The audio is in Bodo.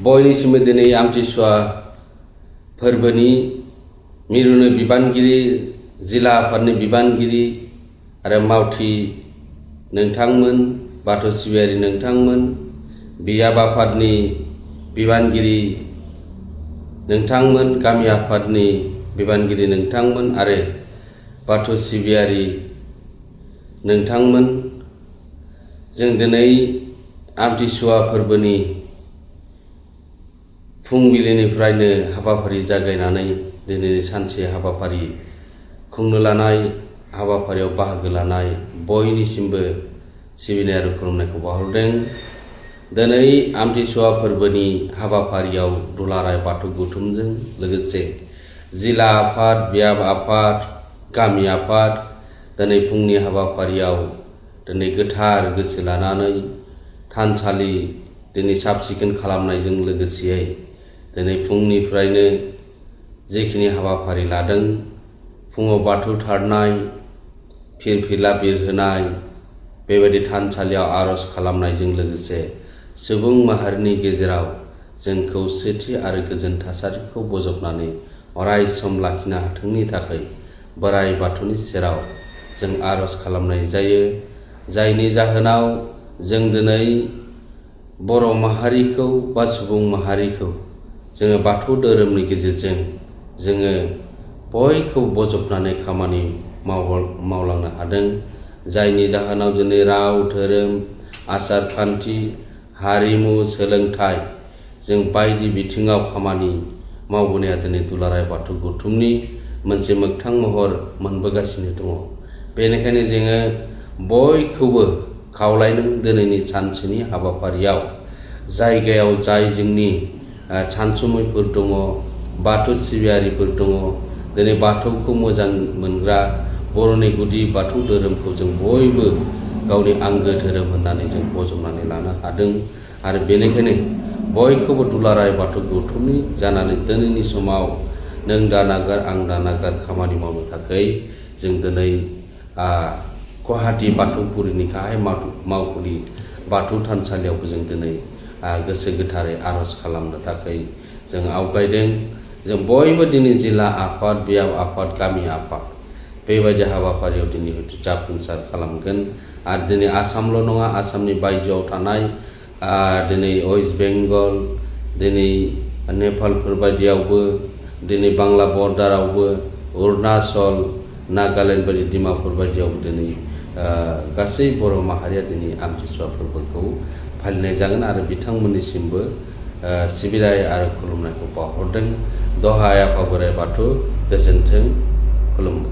बयनिसिमबो दिनै आमथिसुवा फोरबोनि मिरुनि बिबानगिरि जिल्ला आफादनि बिबानगिरि आरो मावथि नोंथांमोन बाथौ सिबियारि नोंथांमोन बियाब आफादनि बिबानगिरि नोंथांमोन गामि आफादनि बिबानगिरि नोंथांमोन आरो बाथौ सिबियारि नोंथांमोन जों दिनै आमथिसुवा फोरबोनि फुंबिलिनिफ्रायनो हाबाफारि जागायनानै दिनैनि सानसे हाबाफारि खुंनो लानाय हाबाफारियाव बाहागो लानाय बयनिसिमबो सिबिनाय आरो खुलुमनायखौ बावहरदों। दिनै आमथिसुवा फोरबोनि हाबाफारियाव दुलाराय बाथौ गौथुमजों लोगोसे जिल्ला आफाद बियाब आफाद गामि आफाद दिनै फुंनि हाबाफारियाव दिनै गोथार गोसो लानानै थानसालि दिनै साब सिखोन खालामनायजों लोगोसेयै दिनै फुंनिफ्रायनो जेखिनि हाबाफारि लादों फुङाव बाथौ थारनाय फिरफिला बिरहोनाय बेबायदि थानसालियाव आर'ज खालामनायजों लोगोसे सुबुं माहारिनि गेजेराव जों खौसेथि आरो गोजोन थासारिखौ बजबनानै अराय सम लाखिनो हाथोंनि थाखाय बोराइ बाथौनि सेराव जों आर'ज खालामनाय जायो। जायनि जाहोनाव जों दिनै बर' माहारिखौ बा सुबुं माहारिखौ जोङो बाथौ धोरोमनि गेजेरजों जोङो बयखौबो बजबनानै खामानि मावलांनो हादों। जायनि जाहोनाव दिनै राव धोरोम आसार खान्थि हारिमु सोलोंथाइ जों बायदि बिथिङाव खामानि मावबोनाया दिनै दुलाराय बाथौ गौथुमनि मोनसे मोगथां महर मोनबोगासिनो दङ। बेनिखायनो जोङो बयखौबो खावलायदों दिनैनि सानसेनि हाबाफारियाव जायगायाव जाय जोंनि सानसुमैफोर दङ बाथौ सिबियारिफोर दङ दिनै बाथौखौ मोजां मोनग्रा बर'नि गुदि बाथौ धोरोमखौ जों बयबो गावनि आंगो धोरोम होननानै जों बजबनानै लानो हादों आरो बेनिखायनो बयखौबो दुलाराय बाथौ गौथुमनि जानानै दिनैनि समाव नों दानागार आं दानागार खामानि मावनो थाखाय जों दिनै गुवाहाटी बाथौफुरिनि गाहाय मावखुलि बाथौ थानसालियावबो जों दिनै गोसो गोथारै आर'ज खालामनो थाखाय जों आवगायदों। जों बयबो दिनै जिल्ला आफाद बियाब आफाद गामि आफाद बेबायदि हाबाफारियाव दिनै जाफुंसार खालामगोन आरो दिनै आसामल' नङा आसामनि बायजोआव थानाय दिनै वेस्ट बेंगल दिनै नेपालफोर बायदियावबो दिनै बांला बर्डारावबो अरुणाचल नागालेण्ड बायदि डिमापुर बायदियावबो दिनै गासै बर' माहारिया दिनै आमथिसुवा फोरबोखौ फालिनाय जागोन आरो बिथांमोननिसिमबो सिबिनाय आरो खुलुमनायखौ बावहरदों। दहाय आफा बोराइ बाथौ गोजोन्थों खुलुमबाय।